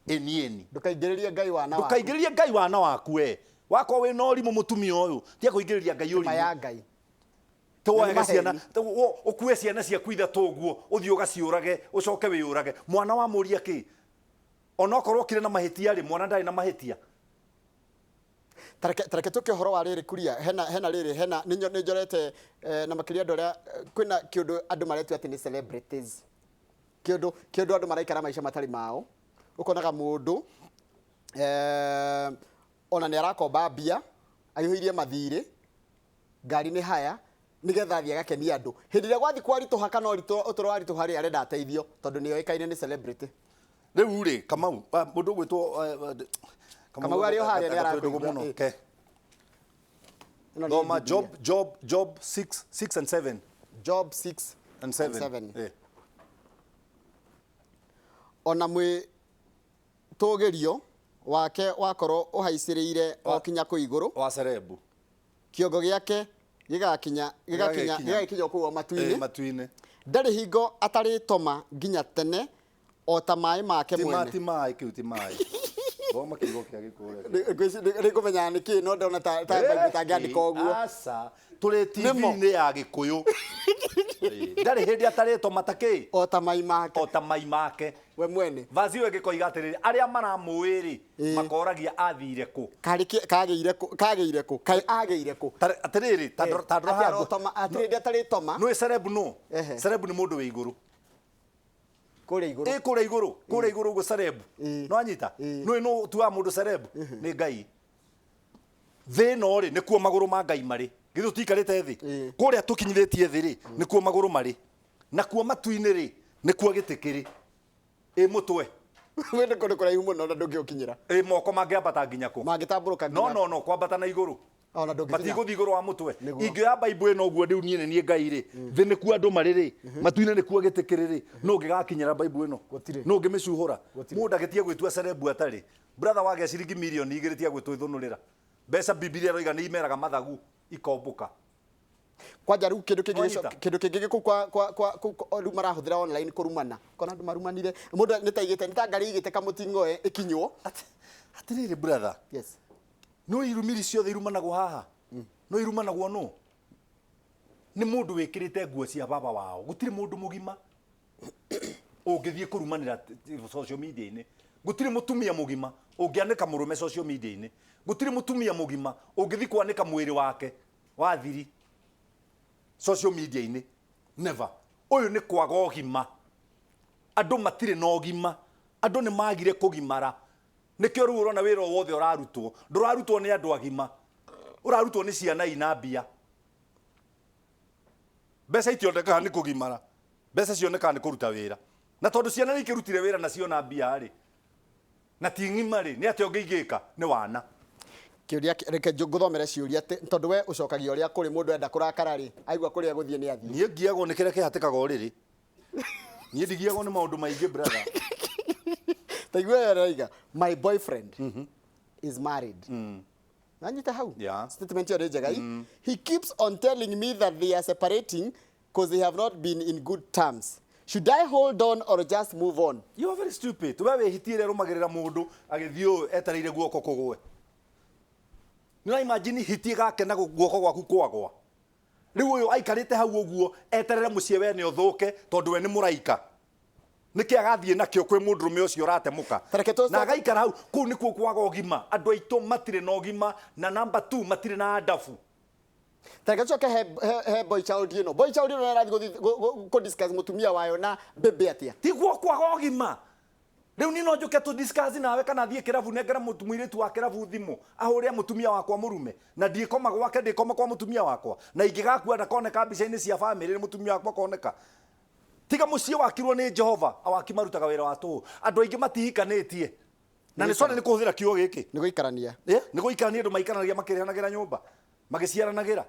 Ĩni ĩni. Ndũkaingĩrĩrie Ngai wana waku. Ndũkaingĩrĩrie Ngai wana waku we. Wakorwo wĩna ũrimũ mũtumia ũyũ, tiga kũingĩrĩria Ngai ũrimũ. Ma ya Ngai. Tũwoyage ciana, ũkue ciana ciaku ithatũ ũguo, ũthiĩ ũgaciũrage, ũcoke wĩyũrage. Mwana wamũria kĩ? Onokorwo okire na mahĩtia rĩ, mwana ndarĩ na mahĩtia. Tareke tũke ũhoro wa rĩrĩ kuria, hena hena rĩrĩ, hena nĩ njorete na makĩria andũ arĩa kwĩna kĩũndũ andũ maretua atĩ nĩ celebrities. Kĩũndũ kĩũndũ andũ maraikara maica matarĩ mao. Ũkonaga mũndũ ona nĩ arakomba mbia, aihũirie mathirĩ, ngari nĩ haya, nĩgetha athiĩ agakenie andũ. Hĩndĩ ĩrĩa gwathiĩ kwaritũha kana ũtũro waritũha rĩ, arenda ateithio tondũ nĩ oĩkaine nĩ celebrity. Rĩu rĩ, Kamau, mũndũ ũgwĩtwo Kamau arĩ o harĩa nĩ arakũigua, mũno. Ke. Ĩno nĩ Thoma Bibilia. Job 6, 6 and 7. Job 6 and 7. 7. Ona mwĩtũgĩrio wake wakorwo ũhaicĩrĩire o kinya kũu igũrũ. Wa cerebu. Kĩongo gĩake gĩgakinya, gĩgakinya, gĩgakinya kũu o matu-inĩ. Matu-inĩ. Ndarĩ hingo atarĩtoma nginya tene o ta maĩ make mwene. Ti maĩ kĩu ti maĩ. Thoma kiugo kĩa Gĩkũyũ. Nĩngũmenya nĩ kĩ, no ndona ta Bible itangĩandĩka ũguo. Aca, tũrĩ TV-inĩ ya Gĩkũyũ. Ndarĩ hĩndĩ atarĩtoma ta kĩ? O ta mai make. O ta mai make. We mwene. Vazi ĩyo ĩngĩkoiga atĩrĩrĩ, arĩa maramũĩ rĩ, makoragia athire kũ? Karĩ kĩ, kagĩire kũ, kagĩire kũ, kaĩ agĩire kũ? Atĩrĩrĩ, ta ndora, ta ndora Atĩ haha. arotoma, atĩrĩ hĩndĩ atarĩtoma. Nũĩ celeb nũ? Celeb nĩ mũndũ wĩ igũrũ. Kũrĩa igũrũ. Ĩ kũrĩa igũrũ, kũrĩa igũrũ ũguo celeb. Nĩ wanyita? Nũĩ nũ ũtuaga mũndũ celeb? Nĩ Ngai. Thĩ ĩno rĩ, nĩkuo magũrũ ma Ngai marĩ. Githĩ tũtiikarĩte thĩ? Kũrĩa tũkinyithĩtie thĩ rĩ, nĩkuo magũrũ marĩ. Nakuo matu-inĩ rĩ, nĩkuo gĩtĩ kĩrĩ. Ĩ mũtwe. Wĩ nĩ kũndũ kũraihu mũno na ndũngĩũkinyĩra. Ĩ moko mangĩambata nginya kũ? Mangĩtambũrũka No, nginya no, no, kwambata na igũrũ. Ona ndũngĩkinya. Matigũthiĩ igũrũ wa mũtwe. Nĩguo. Ingĩoya Bible ĩno ũguo rĩu niĩ nĩ niĩ Ngai rĩ, thĩ nĩkuo andũ marĩ rĩ, matu-inĩ nĩkuo gĩtĩ kĩrĩ rĩ, nũ ũngĩgakinyĩra Bible ĩno? Gũtirĩ. Nũ ũngĩmĩcuhũra? Gũtirĩ. Mũndũ agĩtiga gwĩtua cerebu atarĩ. Brother wagĩa ciringi mirioni igĩrĩ tiga gwĩtũthũnũrĩra. Mbeca Bibilia ĩroiga nĩ imeraga mathagu ikombũka. Kwanja rĩu kĩndũ kĩngĩ Wanyita? kĩndũ kĩngĩ gĩkũ kwa kwa kwa kũu rĩu marahũthĩra online kũrumana kona andũ marumanire mũndũ nĩ ta igĩte nĩ ta ngari igĩte kamũting'oe ĩkinywo. Atĩrĩrĩ brother, Yes. No irumiri ciothe irumanagwo haha no irumanagwo no nĩ mũndũ wĩkĩrĩte nguo cia baba wao. Gũtirĩ mũndũ mũgima ũngĩthiĩ kũrumanĩra social media-inĩ. Gũtirĩ mũtumia mũgima ũngĩanĩka mũrũme social media-inĩ. Gũtirĩ mũtumia mũgima ũngĩthiĩ kwanĩka mwĩrĩ wake wa thiri social media-inĩ. Never. Ũyũ nĩ kwaga ũgima. Andũ matirĩ na ũgima. Andũ nĩ magire kũgimara. Nĩkĩo rĩu ũrona wĩra o wothe ũrarutwo ndũrarutwo nĩ andũ agima, ũrarutwo nĩ ciana ina mbia. Mbeca itionekaga nĩ kũgimara, mbeca cionekaga nĩ kũruta wĩra. Na tondũ ciana nĩ ikĩrutire wĩra na ciona mbia rĩ, na ti ng'ima rĩ, nĩ atĩa ũngĩigĩka? Nĩ wana. Kĩũria reke ngũthomere ciũria tondũ we ũcokagia ũrĩa kũrĩ. Mũndũ enda kũrakara rĩ, aigua kũrĩa gũthiĩ nĩ athiĩ. Niĩ ngiagwo nĩ kĩrĩa kĩhatĩkaga ũrĩrĩ. Niĩ ndigiagwo nĩ maũndũ maingĩ, brother. Taigua ĩyo ĩroiga, "My boyfriend is married." Nanyita hau? Yeah. Statement ĩyo nĩ njega. "He keeps on telling me that they are separating because they have not been in good terms. Should I hold on or just move on?" You are very stupid. We wĩ hiti ĩrĩa ĩrũmagĩrĩra mũndũ agĩthiĩ ũũ etereire guoko kũgwe. Nĩ ũra imagine hiti ĩgakena guoko gwaku kwagwa. Rĩu ũyũ aikarĩte hau ũguo eterere mũciĩ wene ũthũke tondũ we nĩ mũraika. Nĩkĩ agathiĩ nakĩo kwĩ mũndũrũme ũcio ũratemũka? Ta reke Na agaikara hau. Kũu nĩkuo kwaga ũgima. Andũ aitũ matirĩ na ũgima na number two matirĩ na adabu. Tareke tucoke he boy child ĩno. Boy child ĩno ĩrathiĩ gũthiĩ kũ discuss mũtumia wayo na bebe atĩa? Tiguo kwaga ũgima. Rĩu niĩ no njũke tũ discuss nawe kana thiĩ kĩrabu nengere mũirĩtu wa kĩrabu thimũ ahũre mũtumia wakwa mũrume na ndiĩkoma gwake, ndĩkoma kwa mũtumia wakwa, na ingĩgakua ndakoneka mbica-inĩ cia famĩlĩ nĩ mũtumia wakwa koneka. Tiga mũciĩ wakirwo nĩ Jehova, awaki marutaga wĩra wa tũhũ. Andũ aingĩ matihikanĩtie na nĩ sorry nĩ kũhũthĩra kiugo gĩkĩ. Nĩ gũikarania. Nĩ gũikarania. Andũ maikaranagia makĩrĩhanagĩra nyũmba, magĩciaranagĩra.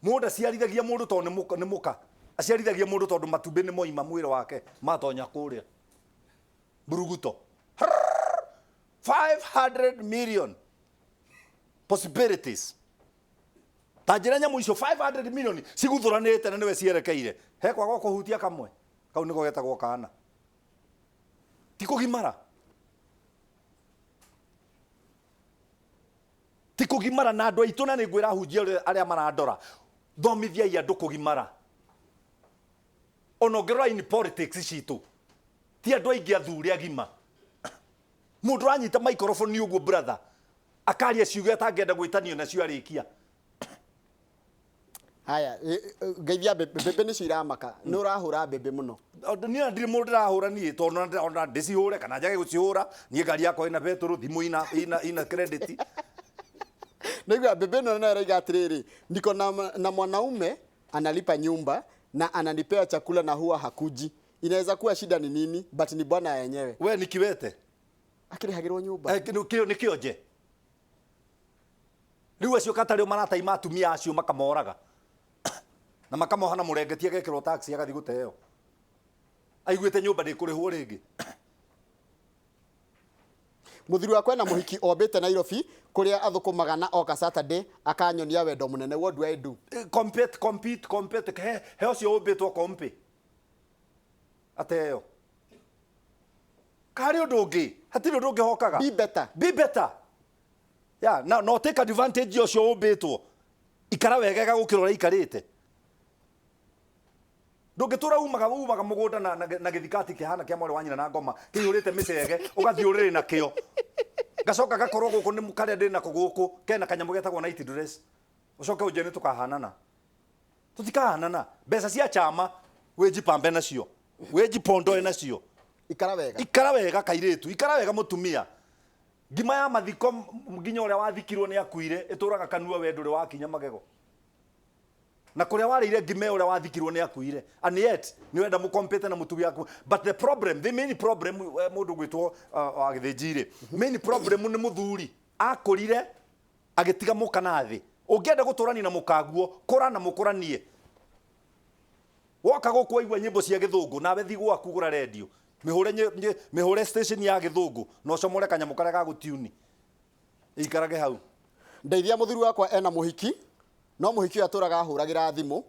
Mũndũ aciarithagia mũndũ tondũ nĩ mũka, aciarithagia mũndũ tondũ matumbĩ nĩ moima mwĩrĩ wake matonya kũrĩa mburuguto. 500 million possibilities. Ta njĩra nyamũ icio 500 million ciguthũranĩte na nĩwe cierekeire he kwaga kũhutia kamwe kau nĩko getagwo kana ti kũgimara, ti kũgimara. Na andũ aitũ, na nĩ ngwĩra hunjia arĩa marandora, thomithiai andũ kũgimara. Ona ũngĩrora in politics citũ, ti andũ aingĩ athuri agima. Mũndũ ũranyita microphone ũguo, brother, akaria ciugo atangĩenda gwĩtanio nacio arĩkia. Haya, ngeithia mbembe. Mbembe nĩcio iramaka. Nĩ ũrahũra mbembe mũno. Niĩ na ndirĩ mũndũ ndĩrahũra niĩ tondũ ona ndĩcihũre kana njage gũcihũra, niĩ ngari yakwa ĩna betũrũ, thimũ ina credit. Naigua mbembe ĩno nayo ĩroiga atĩrĩrĩ, "Niko na mwanaume analipa nyumba na ananipea chakula na huwa hakuji. Inaweza kuwa shida ni nini? But ni bwana yenyewe." We nĩ kiwete. Akĩrĩhagĩrwo nyũmba. Eh, nĩ kĩonje. Rĩu acio katarĩ marataima atumia acio makamoraga na makamoha na mũrengeti agekĩrwo taxi agathiĩ gũteo aiguĩte nyũmba ndĩkũrĩhwo rĩngĩ. "Mũthuri wakwa ena mũhiki ombĩte Nairobi kũrĩa athũkũmaga na oka Saturday akanyonia wendo mũnene. What do I do?" Compete, compete, compete. He ũcio ũmbĩtwo kompe ateo karĩ ũndũ ũngĩ, hatirĩ ũndũ ũngĩhokaga. Be better. Be better, yeah. Na no take advantage ũcio ũmbĩtwo. Ikara wegega gũkĩra ũrĩa ikarĩte. Ndũngĩtũra umaga mũgũnda na gĩthikati kĩhana kĩa mwarĩ wa nyina na ngoma kĩihũrĩte mĩcege ũgathiĩ ũrĩrĩ nakĩo, gacoka gakorwo gũkũ nĩ karĩa ndĩ nako gũkũ kena kanyamũ getagwo night dress, ũcoke ũnjĩre nĩ tũkahanana. Tũtikahanana. Mbeca cia chama wĩjipambe nacio, wĩjipondoe nacio. Ikara wega. Ikara wega kairĩtu, ikara wega mũtumia. Ngima ya mathiko nginya ũrĩa wathikirwo nĩ akuire ĩtũraga kanua, we ndũrĩ wakinya magego na kũrĩa warĩire ngima ĩyo ũrĩa wathikirwo nĩ akuire, and yet nĩ wenda mũkompete na mũtumia waku. But the problem, the main problem, mũndũ gwĩtwo wa gĩthĩnji rĩ, main problem nĩ mũthuri akũrire agĩtiga mũka na thĩ. Ũngĩenda gũtũrania na mũkaguo, kũra na mũkũranie. Woka gũkũ waigua nyĩmbo cia gĩthũngũ, nawe thi gwaku gũra redio. Mĩhũre mĩhũre station ya gĩthũngũ na ũcomore kanyamũ karĩa ga gũtiuni. Ikarage hau. Ndeithia mũthuri wakwa ena mũhiki no mũhiki ũyũ atũraga ahũragĩra thimũ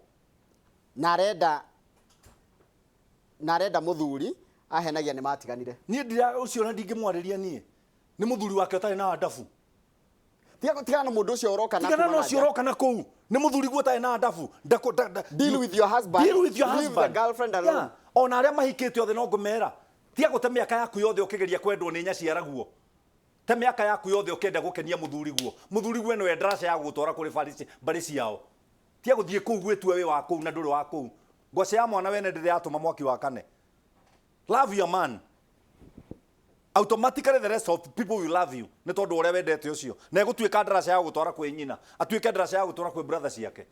na arenda na arenda mũthuri ahenagia nĩ matiganire. Niĩ ndira ũcio na ndingĩmwarĩria niĩ. Nĩ mũthuri wake ũtarĩ na andabu. Tigana na mũndũ ũcio ũroka na Tigana na ũcio ũroka na kũu. Nĩ mũthuri guo ũtarĩ na andabu. Deal with your husband. Deal with your husband. Leave the girlfriend alone. Yeah. Ona arĩa mahikĩte othe no ngũmera. Tiga gũte mĩaka yaku yothe ũkĩgeria kwendwo nĩ nyaciaraguo. Te mĩaka yaku yothe ũkĩenda gũkenia mũthuri guo. Mũthuri guo nĩwe ndaraca ya gũgũtwara kũrĩ mbarĩ ciao. Tiga gũthiĩ kũu gwĩtua wĩ wa kũu na ndũrĩ wa kũu. Ngwacĩ ya mwana wene ndĩrĩ yatũma mwaki wakane. Love your man. Automatically the rest of people will love you. Nĩ tondũ ũrĩa wendete ũcio. Na egũtuĩka ndaraca ya gũgũtwara kwĩ nyina. Atuĩke ndaraca ya gũgũtwara kwĩ brother ciake.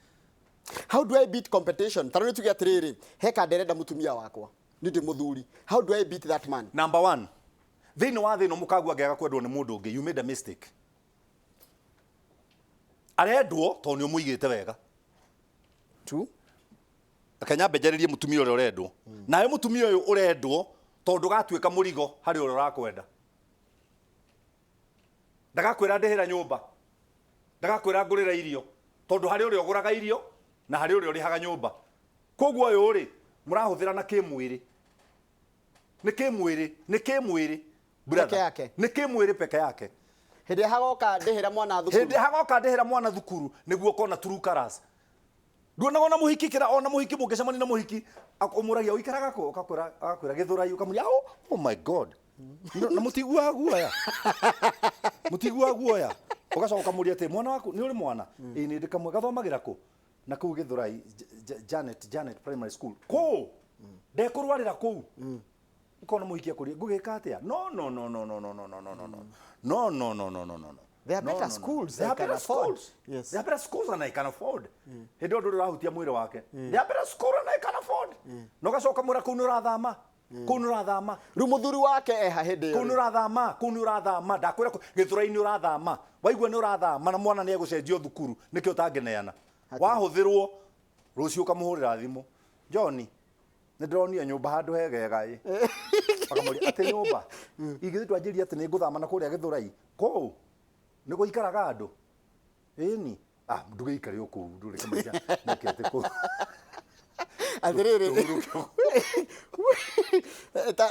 How do I beat competition? Ta rĩu nĩ tuge atĩrĩrĩ, he kanda ĩrenda mũtumia wakwa. Niĩ ndĩ mũthuri. How do I beat that man? Number one, thĩinĩ wa thĩ ĩno mũkagua angĩaga kwendwo nĩ mũndũ ũngĩ, you made a mistake. Arendwo tondũ nĩ ũmũigĩte wega. Two. Reke nyambe njarĩrie mũtumia ũrĩa ũrendwo. Nawe mũtumia ũyũ ũrendwo tondũ ndũgatuĩka mũrigo harĩ ũrĩa ũrakwenda. Ndagakwĩra ndĩhĩra nyũmba, ndagakwĩra ngũrĩra irio, tondũ harĩ ũrĩa ũgũraga irio na harĩ ũrĩa ũrĩhaga nyũmba. Koguo ũyũ rĩ, mũrahũthĩra na kĩmwĩrĩ. Nĩ kĩmwĩrĩ, nĩ kĩmwĩrĩ. Brother, Peke yake. Nĩ kĩmwĩrĩ peke yake. Hĩndĩ hagoka ndĩhĩra mwana thukuru. Hĩndĩ hagoka ndĩhĩra mwana thukuru nĩguo ũkona true colors. Nduonaga ona mũhiki kĩra ona mũhiki mũngĩcemania na mũhiki ũmũragia ũikaraga kũ ũkakwĩra agakwĩra Gĩthũrai ũkamũria oh, oh my god. Na mũtiguaga guoya. Mũtiguaga guoya. Ũgacoka ũkamũria atĩ mwana waku nĩ ũrĩ mwana? Ĩĩ nĩ ndĩ kamwe gathomagĩra kũ? Na kũu Gĩthũrai Janet Janet Primary School. Kũ? Ndekũrwarĩra kũu. Ũkona mũhiki akũria ngũgĩka atĩa? No no no no no no no no no no no. No no no no no no no. There are No, better no, no. schools There I are can better afford. schools. Yes. There are better schools than I can afford. Hĩndĩ ĩyo ndũrĩ ũrahutia mwĩrĩ wake. There are better schools than I can afford. Na ũgacoka mwĩra kũu nĩ ũrathama. Kũu nĩ ũrathama. Rĩu mũthuri wake eha hĩndĩ ĩyo. Kũu nĩ ũrathama, kũu nĩ ũrathama. Ndakwĩra Gĩthũrai nĩ ũrathama. Waigua nĩ ũrathama na mwana nĩ egũcenjio thukuru nĩkĩo ũtangĩneana. Wahũthĩrwo rũciũ ũkamũhũrĩra thimũ. John, nĩ ndĩronire nyũmba handũ hegega ĩ. Akamũria atĩ nyũmba. Igĩthĩ twanjĩria atĩ nĩ ngũthama na kũrĩa Gĩthũrai. Kũu nĩ gũikaraga andũ. Ĩni. Ah, ndũgĩikare o kũu ndũrĩ kamaitha. Nĩkĩ atĩ kũu. Atĩrĩrĩ.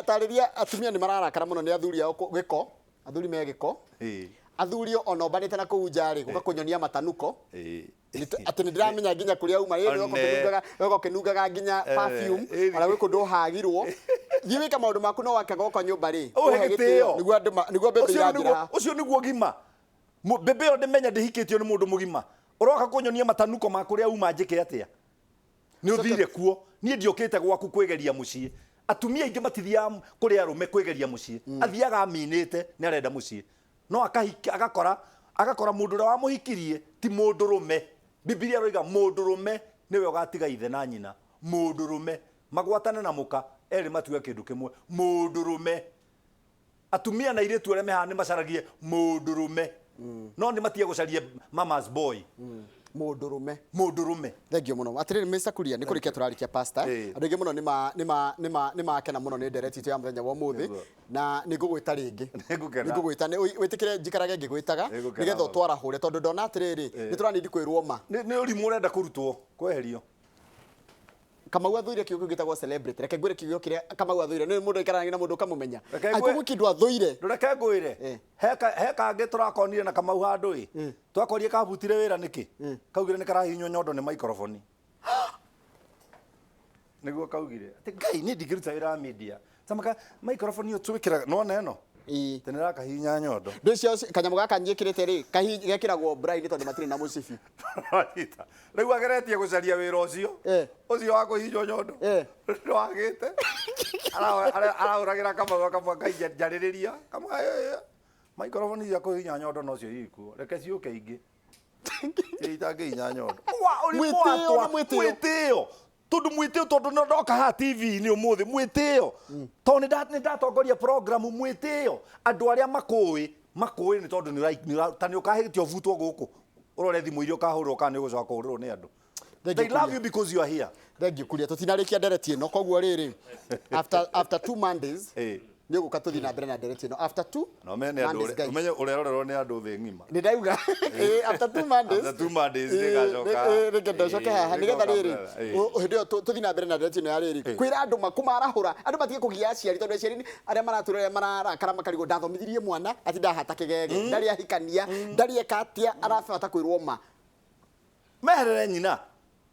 Tarĩria atumia nĩ mararakara mũno nĩ athuri ao gĩko. Athuri me gĩko. Athuri ona ombanĩte na kũu nja rĩ, gũka kũnyonia matanuko. Atĩ nĩ ndĩramenya nginya kũrĩa uma rĩ, yoka ũkĩnungaga nginya perfume, ona gwĩ kũndũ ũhagirwo. Thiĩ wĩke maũndũ maku no wake goka nyũmba rĩ, ũhe gĩtĩo. Nĩguo andũ nĩguo mbembe iranjĩra. Ũcio nĩguo gima. Mbembe ĩyo ndĩmenya ndĩhikĩtio nĩ mũndũ mũgima. Ũroka kũnyonia matanuko ma kũrĩa uma njĩke atĩa? Nĩ ũthire kuo. Niĩ ndiũkĩte gwaku kwĩgeria mũciĩ. Atumia aingĩ matithiaga kũrĩ arũme kwĩgeria mũciĩ. Athiaga aminĩte nĩ arenda mũciĩ. No akahika, agakora, agakora mũndũ ũrĩa wamũhikirie ti mũndũrũme. Bibilia ĩroiga mũndũrũme nĩwe ũgatiga ithe na nyina. Mũndũrũme magwatane na mũka erĩ matue kĩndũ kĩmwe. Mũndũrũme. Atumia na airĩtu arĩa mehaha nĩ macaragie mũndũrũme. No nĩ matige gũcaria mama's boy. Mũndũrũme. Mũndũrũme. Thank you mũno. Atĩrĩrĩ Mr. Kuria, nĩ kũrĩkia tũrarĩkia pastor. Andũ aingĩ mũno nĩ makena mũno nĩ ndereti itũ ya mũthenya wa ũmũthĩ. Na nĩ ngũgwĩta rĩngĩ. Nĩngũkena. Nĩ ngũgwĩta, wĩtĩkĩre njikarage ngĩgwĩtaga, Nĩngũkena nĩgetha mũno. ũtwarahũre, tondũ ndona atĩrĩrĩ, nĩ tũranindi kwĩrwo ma. Nĩ ũrimũ ũrenda kũrutwo, kweherio. Kamau athũire kiugo kĩu gĩtagwo celebrity. Reke ngwĩre kiugo kĩrĩa Kamau athũire. Nĩ mũndũ aikaranagia na mũndũ ũkamũmenya. Reke Angĩkorwo ngwĩ- gwĩ kĩndũ athũire. Reke ngwĩre. He kangĩ tũrakonire na Kamau handũ ĩ. Twakorire kabutire wĩra nĩkĩ? Kaugire nĩ karahihinywo nyondo nĩ microphone. Nĩguo kaugire. Atĩ Ngai niĩ ndingĩruta wĩra wa media. Tamaka microphone ĩyo twĩkĩraga nĩwona ĩno? Atĩ nĩ ĩrakahihinya nyondo. Ndũcio kanyamũ gaka njĩkĩrĩte rĩ, gekĩragwo bra-inĩ tondũ matirĩ na mũcibi. Wanyita. Rĩu ageretie gũcaria wĩra ũcio. Ũcio wa kũhihinywo nyondo. Ndwagĩte. Arahũragĩra Kamau akamwĩra Ngai njarĩrĩria. Kamau, microphone cia kũhihinya nyondo nocio ikuo. Reke ciũke ingĩ. Iria itangĩhihinya nyondo. Wa, ũrimũ Mwĩtĩo wa na mwĩtĩo. Mwĩtĩo. Tondũ mwĩtĩo, tondũ nĩ ndoka haha T V-inĩ ũmũthĩ, mwĩtĩo. Tondũ nĩ ndatongoria program, mwĩtĩo. Andũ arĩa makũĩ, makũĩ nĩ tondũ ta nĩ ũkahĩtia ũbutwo gũkũ. Ũrore thimũ iria ũkahũrĩrwo kana nĩ ũgũcoka kũhũrĩrwo nĩ andũ. Thank They you, love Kuria. you because you are here. Thank you, Kuria. Tũtinarĩkia ndereti ĩno, koguo rĩrĩ, after 2 Mondays Ĩĩ. nĩ ũgũka tũthiĩ na mbere na ndereti ĩno after two Na ũmenye nĩ andũ Mondays, guys. ũmenye ũrerorerwo nĩ andũ thĩ ng'ima. Nĩ ndauga. Ĩĩ, after 2 Mondays. After 2 Mondays nĩngacoka. Nĩngenda ũcoke Ĩĩ, haha nĩgetha nĩngoka rĩrĩ, brother. Ĩĩ. hĩndĩ ĩyo tũthiĩ na mbere na ndereti ĩno ya rĩrĩ, kwĩra andũ kũmarahũra andũ matige kũgia aciari, tondũ aciari arĩa maratũra arĩa mararakara makarigwo, ndathomithirie mwana ati ndahata kĩgege, ndarĩ ahikania, ndarĩ eka atĩa, arabata kwĩrwo ma. Meherere nyina,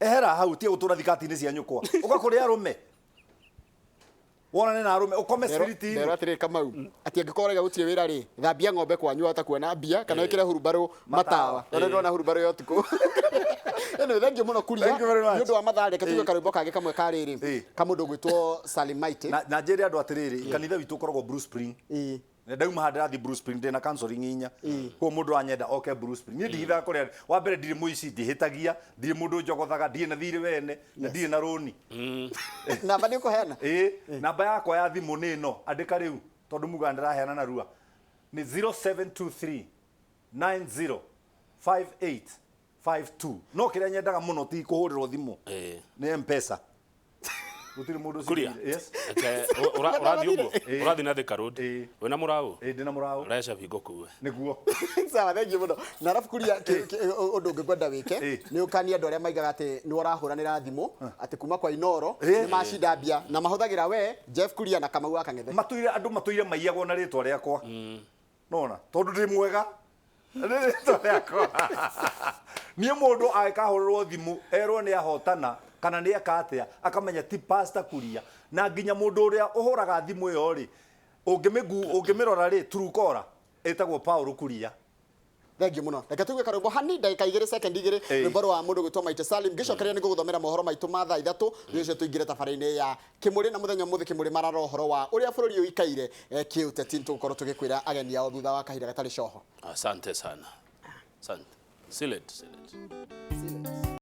ehera hau, tie gũtũra thikati-inĩ cia nyũkwa, ũka kũrĩ arũme, wonane na arũme, ũkome Nderwo street-inĩ. Atĩrĩrĩ Kamau, atĩ angĩkorwo ũraiga gũtirĩ wĩra rĩ, thambia ng'ombe kwanyu wahota kuona mbia, kana wĩkĩre hurumbarũ matawa, tondũ ndĩrona hurumbarũ ya ũtukũ. Anyway, thank you mũno, Kuria. Thank you very much. Nĩ ũndũ wa mathaa, reke tuge karwĩmbo kangĩ kamwe ka rĩrĩ, ka mũndũ ũgwĩtwo Salim Maite. Na njĩre andũ atĩrĩrĩ, kanitha witũ ũkoragwo Blue Spring. Na ndauma haha ndĩrathiĩ Blue Spring, ndĩna counseling inya. Koguo mũndũ anyenda oke Blue Spring. Niĩ ndihithaga kũrĩa. Wa mbere, ndirĩ mũici, ndihĩtagia, ndirĩ mũndũ njogothaga, ndirĩ na thirĩ wene na ndirĩ na rũni. Namba nĩ ũkũheana? Ĩĩ, namba yakwa ya thimũ nĩ ĩno, andĩka rĩu tondũ mugaga ndĩraheana narua. Nĩ 0723 90 58 52. No kĩrĩa nyendaga mũno ti kũhũrĩrwo thimũ, nĩ M-Pesa. Gũtirĩ mũndũ Kuria. Yes. Reke, ũrathiĩ ũguo? Ĩĩ. Ũrathiĩ na Thika Road? Ĩĩ. Wĩna mũraũ? Ĩĩ, ndĩna mũraũ. Reca bingo kuwe. Nĩguo. Sawa, thank you mũno. Na arabu Kuria, ũndũ ũngĩ ngwenda wĩke nĩ ũkanie andũ arĩa maigaga atĩ nĩ ũrahũranĩra thimũ atĩ kuma kwa Inoro nĩ macinda mbia na mahũthagĩra we Jeff Kuria na Kamau wa Kang'ethe. Matũire andũ matũire maiyagwo na rĩtwa rĩakwa, nona tondũ ndĩ mwega nĩ rĩtwa rĩakwa. Niĩ mũndũ angĩkahũrĩrwo thimũ erwo nĩ ahotana kana nĩ eka atĩa, akamenya ti Pastor Kuria. Na nginya mũndũ ũrĩa ũhũraga thimũ ĩyo rĩ, ũngĩmĩrora rĩ, Truecaller ĩtagwo Paul Kuria. Thank you mũno. Reke tuigue karwĩmbo hani ndagĩka 2, second 2, rwĩmbo rwa mũndũ gwĩtwo Maite Salim. Ngĩcokeria nĩ ngũgũthomera mohoro maitũ ma thaa 3, nĩ ũcio tũingĩre tabarĩ-inĩ ya Kĩmũrĩ. Na mũthenya ũmũthĩ Kĩmũrĩ marara ũhoro wa ũrĩa bũrũri ũikaire kĩũteti. Tũgũkorwo tũgĩkwĩra ageni ao thutha wa kahinda gatarĩ coho. Asante sana, asante. Silet, silet.